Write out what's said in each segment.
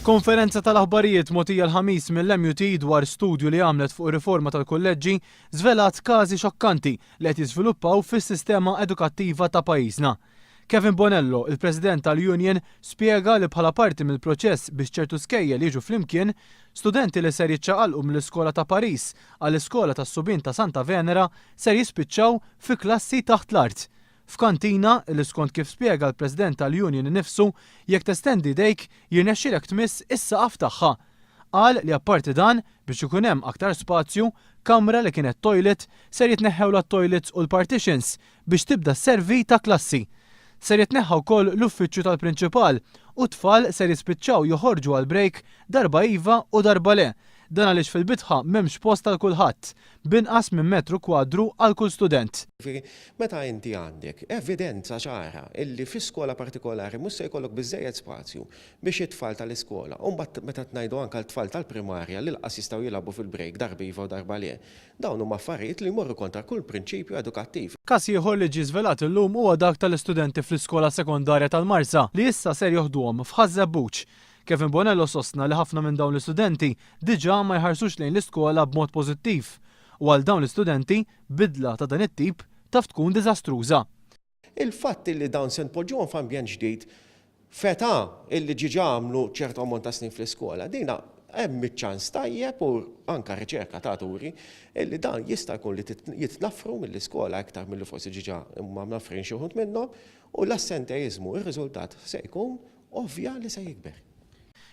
Konferenza tal-aħbarijiet mogħtija l-Ħamis mill-MUT dwar studju li għamlet fuq ir-riforma tal-kulleġġi żvelat każi xokkanti li qed jiżviluppaw fis-sistema edukattiva ta' pajjiżna. Kevin Bonello, il-President tal-Union, spjega li bħala parti mill-proċess biex ċertu skejjel jiġu flimkien, studenti li ser jiċċaqalqu mill-iskola ta' Paris għall-iskola tas-subien ta' Santa Venera ser jispiċċaw fi klassi taħt l-art. F'kantina, li skont kif spjega l-President tal-Union innifsu, jekk testendi idejk jirnexxielek tmiss is-saqaf tagħha. Qal li apparti dan, biex ikun hemm aktar spazju, kamra li kienet toilet ser jitneħħewlha t-toilets u l-partitions biex tibda sservi ta' klassi. Ser jitneħħa wkoll l-uffiċċju tal-prinċipal u t-tfal ser jispiċċaw joħorġu għall-break darba iva u darba le. Dan għaliex fil-bitħa m'hemmx post għal kulħadd, b'inqas minn metru kwadru għal kull student. Jiġifieri, meta inti għandek evidenza ċara illi fi skola partikolari mhux se jkollok biżżejjed spazju biex it-tfal tal-iskola, u mbagħad meta ngħidu anke l-tfal tal-primarja li lanqas jistgħu jilagħbu fil-break darba iva u darba le, Dawn huma affarijiet li jmorru kontra kull prinċipju edukattiv. Każ ieħor li ġie żvelat illum huwa dak tal-istudenti fl-iskola sekondarja tal-Marsa li issa ser joħduhom f'Ħaż-Żebbuġ. Kevin Bonello sostna li ħafna minn dawn l-istudenti diġà ma jħarsux lejn l-iskola b'mod pożittiv u għal dawn l-istudenti bidla ta' dan it-tip taf tkun diżastruża. Il-fatt illi dawn se npoġġuhom f'ambjent ġdid f'età illi ġiġa għamlu ċertu ammont ta' snin fl-iskola, dina hemm iċ-ċans tajjeb u anke r-riċerka ta' turi illi dan jista' jkun li jitnaffru mill-iskola iktar milli forsi ġiġa huma mnaffrin xi wħud minnhom u l-assenteiżmu, ir-riżultat se jkun ovvja li se jikber.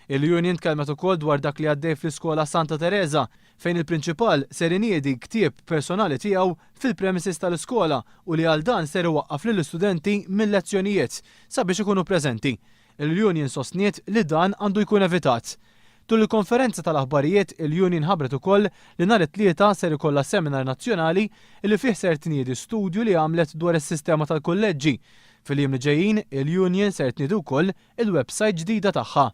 Il-Union tkellmet ukoll dwar dak li għaddej fl-iskola Santa Tereża fejn il-prinċipal ser iniedi ktieb personali tiegħu fil-premises tal-iskola u li għal dan ser iwaqqaf lill-istudenti mil-lezzjonijiet sabiex ikunu preżenti. Il-Union sostniet li dan għandu jkun evitat. Tul il-konferenza tal-aħbarijiet, il-Union ħabbret ukoll li nhar it-Tlieta ser ikollha seminar nazzjonali li fih ser tniedi studju li għamlet dwar is-sistema tal-kulleġġi. Fil-jiem li ġejjin, il-Union ser tniedi wkoll il-website ġdida tagħha.